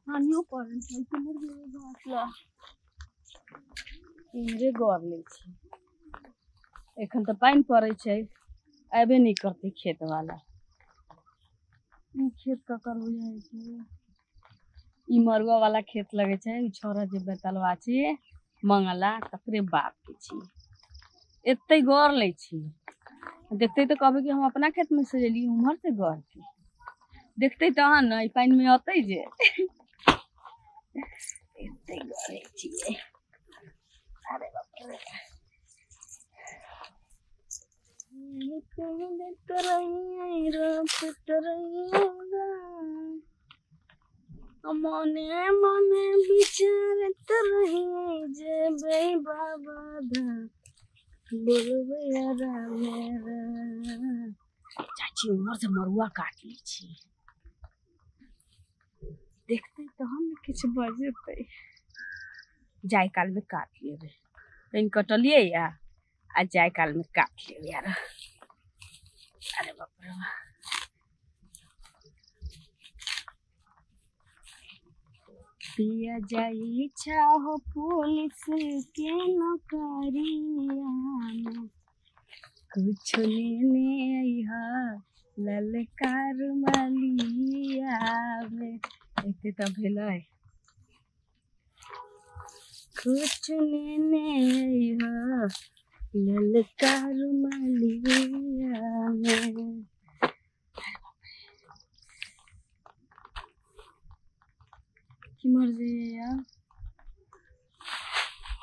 पानियो पड़ै छै केम्हर गेलै घास लए। इम्हरे गड़ लै छी। एखन तऽ पानि पड़ै छै, अयबे नहि करतै खेत वाला। ई खेत ककर बुझाइ छै? ई मरुआ वाला खेत लगै छै। ई छौड़ा जे बेतलवा छै मंगला, तकरे बाप के छी। एते गड़ लै छी, देखते तऽ कहबै कि हम अपना खेत में से एलियै उम्हर से गड़ के। देखते तहन ने, ई पानि में अतै जे। एते गड़ै छियै। अरे बाप रे, मने मने विचारत रहियै जेबै बाबा धाम, बोलबै रामे राम। चाची उम्हर से मरुआ काट लै छी। देखते तहन ने किछु बजतै। जाय काल में काट लेबै। पानि कटलियै या आ जाय काल में काट लेबै यार। अरे बाप रे बाप। पिया जाई चाहो पुलिस के नौकरिया में, कुछ लेने अइहा ललकार मलिया में। एते तऽ भेलै। कुछ लेने अइहा ललकार मलिया में। केम्हर जइयै यार?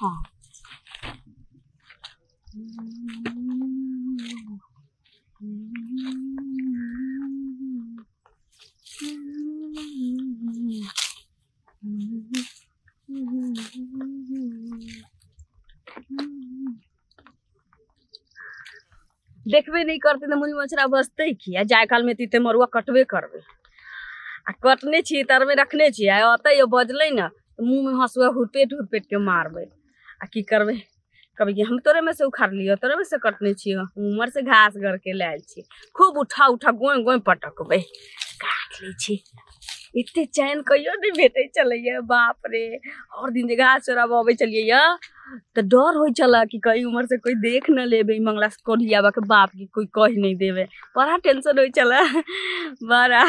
हाँ, देखबे नहि करतै तऽ मुनी मछरा बचतै की? आ जाय काल में तऽ मरुआ कटबे करबै। आ कटने छियै, तरमे रखने छियै। आ अतै बजलै ने तऽ मुँह में हँसुआ हुरपेट हुरपेट के मारबै। आ की करबै? कहबै कि हम तोरे में से उखाड़लियै, तोरे में से कटने छियै, उम्हर से घास गड़ के लायल छी। खूब उठा उठा गोय गोय पटकबै। काट लै छी। एते चैन कहियो नहि भेटै छलैया, बाप रे। हर दिन जे घास चोराबऽ अबै छलियै या तऽ डर होइ छलै कि कहीं उम्हर से कोई देख न लेबे, मंगला से कोढ़ियाबा के बाप की कोई कहि नहीं देवे। बड़ा टेंशन होइ छलै बड़ा।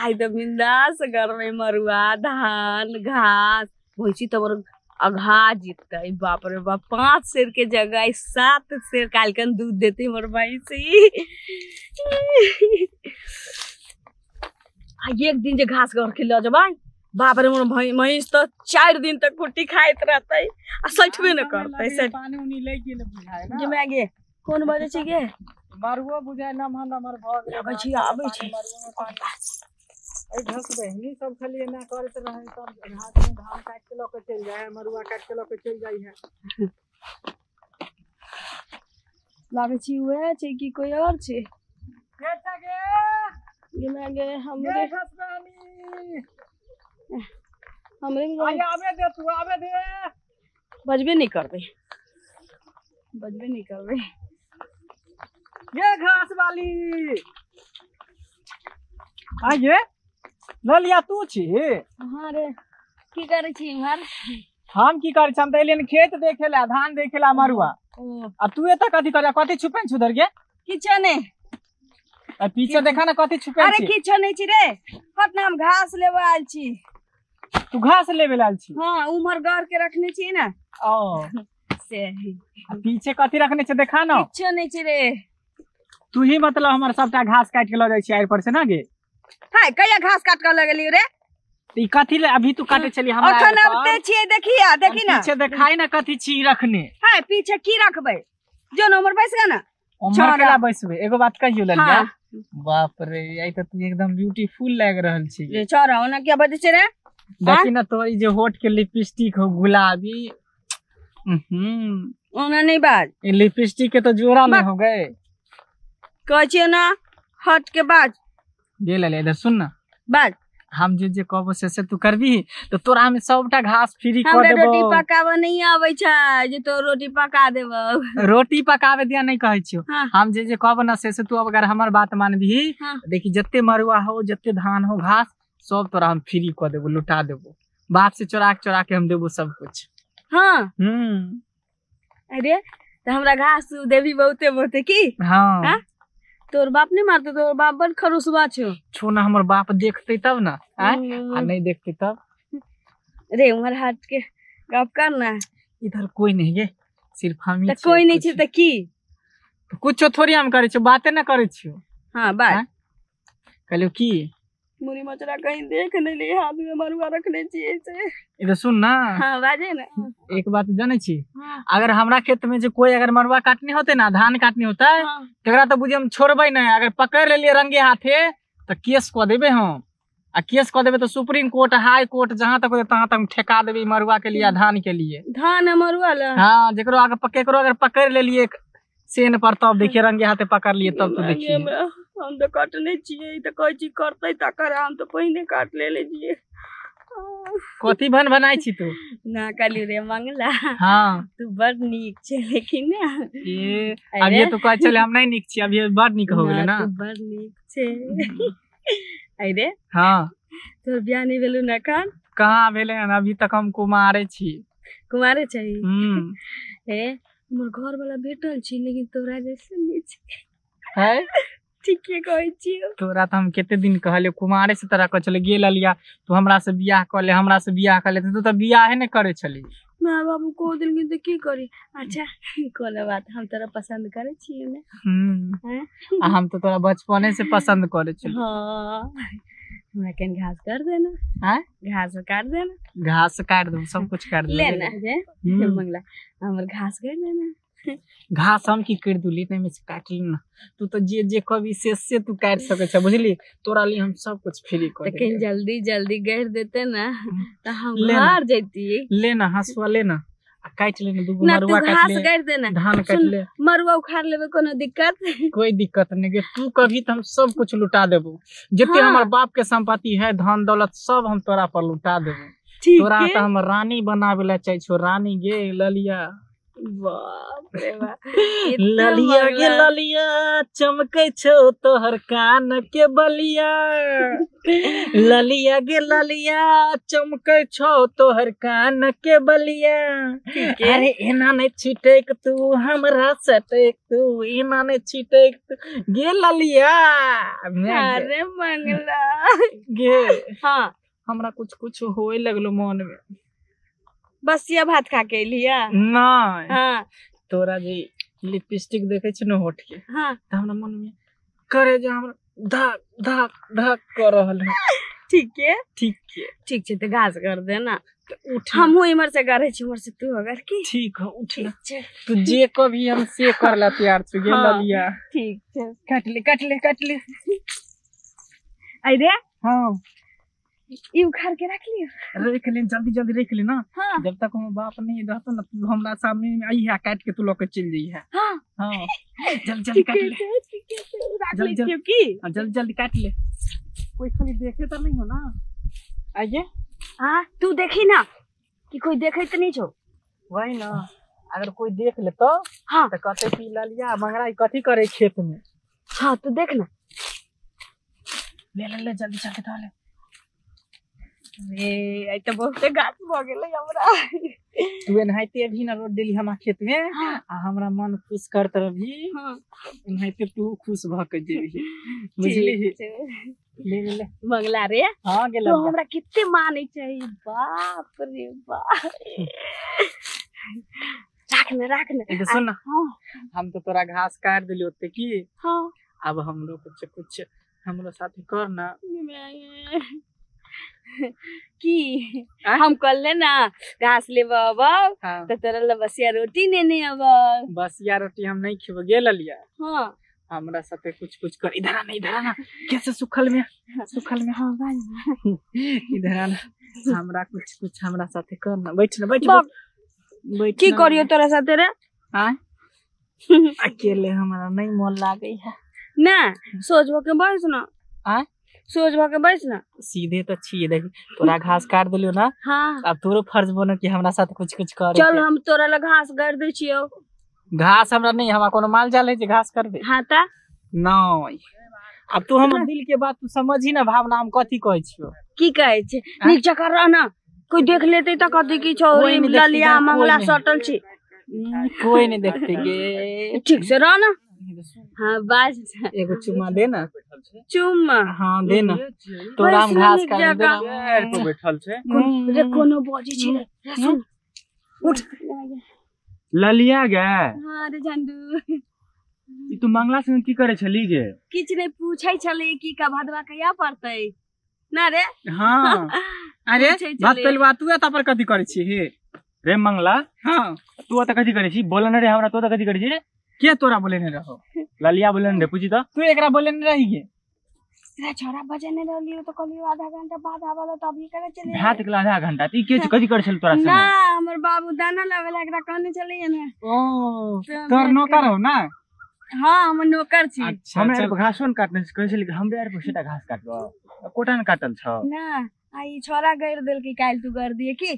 आइ तऽ बिंदास गरमे मरुआ धान घास भैंसी तऽ बड़ अघा जेतै। बाप रे बाप, 5 सेर के जगह आइ 7 सेर काल्हिखन दूध देतै हमर भैंसी। आ एक दिन जे घास गड़ के लऽ जेबै, बाप रे, मोर महींस तऽ 4 दिन तक कुट्टी खाइत रहतै आ सठबे न करतै। सठ पानी उनी लागि गेलै बुझाय ना। गे माय गे, कोन बजै छै गे? मरुओ बुझाय नमहर नमहर भऽ गेलै। आबै छी, आबै छी। मरुओ मे पानी। एहि घस बहिनी सब खाली एना करैत रहै, सब घास में धान काटि के लऽ के चलि जाइ है, मरुआ काटि के लऽ के चलि जाइ है। लागै छी उएह छै कि कोई और छै? के छै गे? गे माय गे, गे हमरे घस बहिनी। हमरे आइ आबे दे, तू आबे दे। बजबे नहि करबै, बजबे नहि करबै। गे घास वाली, आइये ललिया तू छी? हाँ रे, की करै छी इम्हर? हम की करै छी? हम तऽ एलियन खेत देखे ला, धान देखे ला, मरुआ। ओ आ तू एतऽ कथी करे, कथी छुपेन छु उधर गे? किछो नहि। आ पीछे देखा ना कथी छुपेन अरे छी। किछो नहि छी रे, हट ना, हम घास लेबऽ आयल छी। तू घास लेबे ला आयल छी? हाँ, उम्हर गड़ के रखने छी ने। ओ से आ पीछे कथी रखने छै देखा ना। किछो नहि छै रे। तू ही मतलब हमर सबटा घास काटि के लऽ जाइ छी आड़ि पर से ना गे? हाय, कहिया घास काट के लऽ गेलियौ रे? तऽ ई कथी ले अभी तू काटे छली हमरा अखन आड़ि पर? अबते छियै, देखिया, देखी ना। पीछे देखाई ना कथी छी रखने। हाय, पीछे की रखबै? जो न उम्हर बैस गे ना। उम्हर छौड़ा। केला बैसबै? एगो बात कहियौ ललिया? हाँ। बाप रे, आई तऽ तू एकदम ब्यूटीफुल लागि रहल छी। रे छौड़ा, ओना किया बजै छै रे? देखी ना तोर ई जे होठ के लिपस्टिक हो गुलाबी। ओना नहि बाज। ई लिपस्टिक के तो जोड़ा नहीं हो गए। कहै छियै ना, हट के बाज। गे ललिया, इधर सुन ना। बाज। हम जे जे कहबो से से तू करबी तऽ तोरा में सबटा घास फ्री कऽ हमरा देबो। रोटी पकाबऽ नहि आबै छै जे तोर रोटी पका देबौ। रोटी पकावे दिया नहीं कहै छियौ। हाँ। हम जे जे कहबो ना से से तू अगर हमर बात मानबी, हाँ। देखी जते मरुआ हो, जते धान हो, घास सब तोरा हम फ्री कऽ देबो, लुटा देबो, बाप से चोरा के चोरा के हम देबो सब कुछ। हाँ। अरे तो हमरा घास देबी बहुते बहुते की? हाँ। तोर बाप नहीं मारते? तोर बाप बड़ खरोसबा छो। छो ना, हमर बाप देखते तब ना, आ नहीं देखते तब। रे उमर हाथ के गप कर ना। इधर कोई नहीं है, सिर्फ हम ही। कोई नहीं छे त की? कुछो थोड़ी हम करे छियो, बाते ना करे छियो। हाँ बात कहलियो की मुरी मचरा कहीं देख नहीं ले, हाथ में मरुआ रखने छियै से। इधर सुन ना। हाँ बाजे ना। एक बात जानै छी? हाँ। अगर हमरा खेत में जे कोई अगर मरुआ काटने होते ना, धान काटने होता है, हाँ। तकरा तो बुझे हम छोड़बै नहीं। अगर पकड़ लेलिए रंगे हाथे तो केस कऽ देबै हम, आ केस कऽ देबै तो सुप्रीम कोर्ट हाई कोर्ट जहाँ तक होते तहाँ तक हम ठेका देबै मरुआ के लिए, धान के लिए। धान मरुआ ला? हाँ, जेकरो अगर केकरो अगर पकड़ लेलिए सेन पर तब देखिए रंगे हाथे पकड़ लिए तब तो देखिए। हम तो काटने छियै त कहै छी करतै तकर, हम तो पहिने काट लेले छियै। कथी भन बनाइ छी तू? ना कहलियो रे मंगला। हाँ। तू बड़ नीक छै, लेकिन ना ए अभी तो कहै छले हम नहीं नीक छी, अभी बड़ नीक हो गेलै ना। तू बड़ नीक छै। अरे हाँ, तोर बियाह नहीं भेलौ ना एखन? कहाँ भेलै हन, अभी तक हम कुमारे छी। कुमारे छै? हे हमर घर वाला भेटल छी, लेकिन तोरा जैसे नहीं छै। है ठीके कहै छियौ। तोरा तो हम कते दिन कहलियो कुमारे से तोरा कहै छलै गेल अलिया तू हमरा से बियाह कऽ ले, हमरा से बियाह कऽ ले, तू तऽ बियाहे नहि करै छली। माय बाबू कह देलखिन तऽ की करी। अच्छा कोनो बात, हम तोरा पसंद करै छियै ने। आ हम तो तोरा बचपने से पसंद करै छली। हाँ हमरा कनि घास कर देना। आँय? घास काट देना। घास काट देबो, सब कुछ काट देबो। ले ना जे मंगला हमर घास कर देना। घास हम की कर दूली, में से काट ली ना। तू तो जे जे कभी से तू काट सके छ, बुझली? तोरा लिए हम सब कुछ फ्री कर देबो। कहीं जल्दी जल्दी गैर देते ना तो हम घर जैती। ले ना हंसुआ ले ना, आ काट ले ना, दूगो मरुआ काट ले, घास काट देना, धान काट ले, मरुआ उखाड़ लेबे, कोनो दिक्कत? कोई दिक्कत नहीं। तू कभी तो हम सब कुछ लुटा देबो, जितने हमर बाप के संपत्ति है, धन दौलत सब हम तोरा पर लुटा देबो। तोरा तो हम रानी बनावे ला चाहे छो, रानी गे ललिया। बाप रे बाप, ललिया गे ललिया चमकै छौ तोहर कान के बलिया, ललिया गे ललिया चमकै छौ तोहर कान के बलिया। अरे एना नहीं छिटक तू हमरा सटक तू, एना नहीं छिटक तू गे ललिया। अरे मंगला गे। हाँ हमरा कुछ कुछ होए लगलो मन में। बसिया भात खा के एलिया? नहीं। हाँ। तोरा जे लिपस्टिक देखे छ न होठ के, हाँ, त हमरा मन में करे जे हमरा धक धक धक कर रहल है। ठीक है, ठीक है, ठीक छै त घास कर देना। उठ, हमहूँ इमर से करे छी, उमर से तू अगर की। ठीक है, उठ ना। तू जे कभी हम से करला तैयार छु गे ललिया। ठीक छै, काट ले काट ले काट ले। अरे हाँ ई उखाड़ के रख लियो। रख ले, जल्दी जल्दी रख ले ना। हाँ। जब तक हम बाप नहीं रहतो ना तू हमरा सामने में आई है, काट के तू लके चल जाई है। हाँ। हाँ जल्दी जल्दी काट ले। ठीक है, रख ले क्यों की? हां जल्दी जल्दी काट ले, कोई खाली देखे तो नहीं हो ना। आइए। हां तू देखी ना कि कोई देखे तो नहीं छो। वही ना, अगर कोई देख ले तो हाँ तो कहते कि ललिया मंगरा कथी करे खेत में। हाँ तू देख ना। ले ले ले जल्दी चल के ले। रे आई तो बहुते गाछ भ गेलै हमरा। तू एनाहिते अभी ना रोड डेली हमरा खेत में। हाँ। आ हमरा मन खुश करत रही। हाँ। एनाहिते तू खुश भ के जेबही, बुझली? ले ले ले मंगला रे। हां गेल। तो हमरा कितने मानै छै, बाप रे बाप। राख ने राख ने। इधर सुन ना। हां हम तो तोरा घास काट देली ओते की। हां अब हमरो कुछ कुछ हमरो साथे कर ना। की हम कल ले ना घास लेब अबब। हाँ। तो तोरा ला बसिया रोटी नेने अबब। बसिया रोटी हम नहीं खेबो गे ललिया। हाँ हमरा साथे कुछ कुछ कर। इधर आना, इधर आना, कैसे सुखल में, सुखल में। हाँ बाज इधर आना, हमरा कुछ कुछ हमरा साथे कर ना। बैठ ना, बैठ बैठ। की करियो तोरा साथे रे? हां अकेले हमरा नहीं मन लागे है ना। सोच भ के बैस ना। आ सोच भ के बैस ना। सीधे तो छी देख, तोरा घास काट देलियो ना। हाँ अब तोरो फर्ज बनो कि हमरा साथ कुछ कुछ करे। चल हम तोरा ला घास गाड़ दै छियो। घास हमरा नहीं, हमरा कोनो माल जाल है जे घास करबे। हाँ ता नहीं, अब तू हमर दिल के बात तू समझी ना भावना हम कथी कहै छियो। की कहै छै? नीक जकाँ रह ना, कोई देख लेते त कहते कि छौरी ललिया मंगला सटल छी। कोई नहीं देखते गे, ठीक से रह ना। हाँ बाज, एगो चुम्मा दे ना। चुम्मा? हाँ दे ना, तोरा हम घास काट दे ना। बैठल छै रे, कोनो बजै छै रे, सुन उठ ललिया गे। हाँ रे झंडू, ई तू मंगला संग की करे छली गे? किछ नहीं पूछै छली कि का भदवा कहिया पड़तै ना रे। हाँ अरे बात पहलवा तू एता पर कथी करै छी हे रे मंगला? हाँ तू एता कथी करै छी? बोल न रे हमरा, तू एता कथी करै छी रे? के तोरा बोले ने रहो? ललिया बोले ने रे, पूछी त तू एकरा बोले ने रही गे। रे छोरा बजे ने रहलियो त कहलियो आधा घंटा बाद आबल त अभी करे चले भात के आधा घंटा। ई के कथी करै छल तोरा संग? ना हमर बाबू दाना लावेला एकरा कहने छलिए ने। ओ तोर नौकर हो ना? हां हम नौकर छी। हमरा आर घासो न काटने कहै छली हमरा आर सेटा घास काटबो, कोटा न काटल छ ना। आ ई छोरा गैर देलकी काइल तू कर दिए की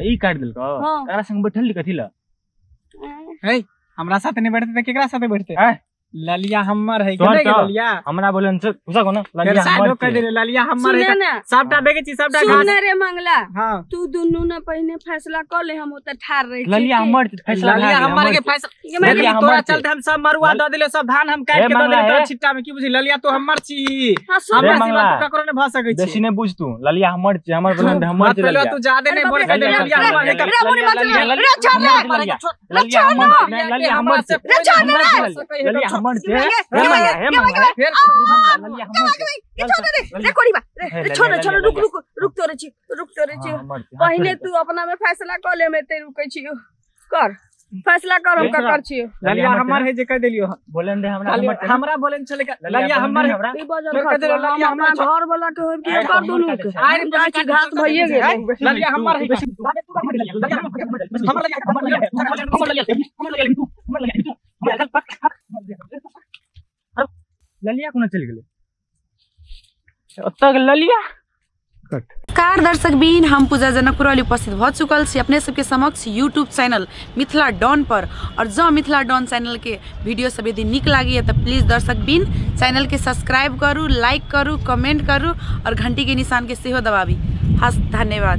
ई काट देलको? एकरा संग बैठल कथी ल? हे हमरा साथे नहीं बैठते त केकरा साथे बैठते? ललिया हमर है के नहीं ललिया? हमरा बोलन से पूछा कोना ललिया हमर कह दे ललिया हमर है। सबटा देखे छी सबटा घास। सुन रे मंगला, हां तू दुनू ने पहिने फैसला क ले, हम ओत ठार रही। ललिया हमर फैसला, ललिया हमर के फैसला। ललिया तोरा चलते हम सब मरुआ द देले, सब धान हम काट के द देले तोरा छिट्टा में। की बुझी ललिया तो हमर छी, हमरा सिवा तू ककरो ने भ सकै छी। बेसी ने बुझ तू, ललिया हमर छी, हमर बोलन हमर छी। ललिया तू जादे नहीं बोल के ललिया हमर है। रे छोड़ रे, ललिया हमर, ललिया हमर से, ललिया हमर से। हे मंगला, फिर ललिया हमर रे कोरी बा रे, छोड़ छोड़, रुक रुक रुक तोरे छी, रुक तोरे छी। पहिने तू अपना में फैसला क ले, में ते रुकै छी। कर फैसला कर, हम कर छी। ललिया हमर है जे कह देलियो बोलन रे हमरा, हमरा बोलन छले ललिया हमर है। हमरा ललिया हमरा घर वाला के होब कि कर दुनू के आइ छी घास भइए गेल। ललिया हमर है, ललिया कोना चलि गेलै ओतऽ ललिया? नमस्कार दर्शक बीन, हम पूजा जनकपुर वाली उपस्थित भ चुकल छी अपने सबके समक्ष यूट्यूब चैनल मिथिला डॉन पर। और जँ मिथिला डॉन चैनल के वीडियो सब यदि नीक लागी तो प्लीज दर्शक बीन चैनल के सब्सक्राइब करू, लाइक करू, कमेंट करू और घंटी के निशान के सेहो दबाबी। हस धन्यवाद।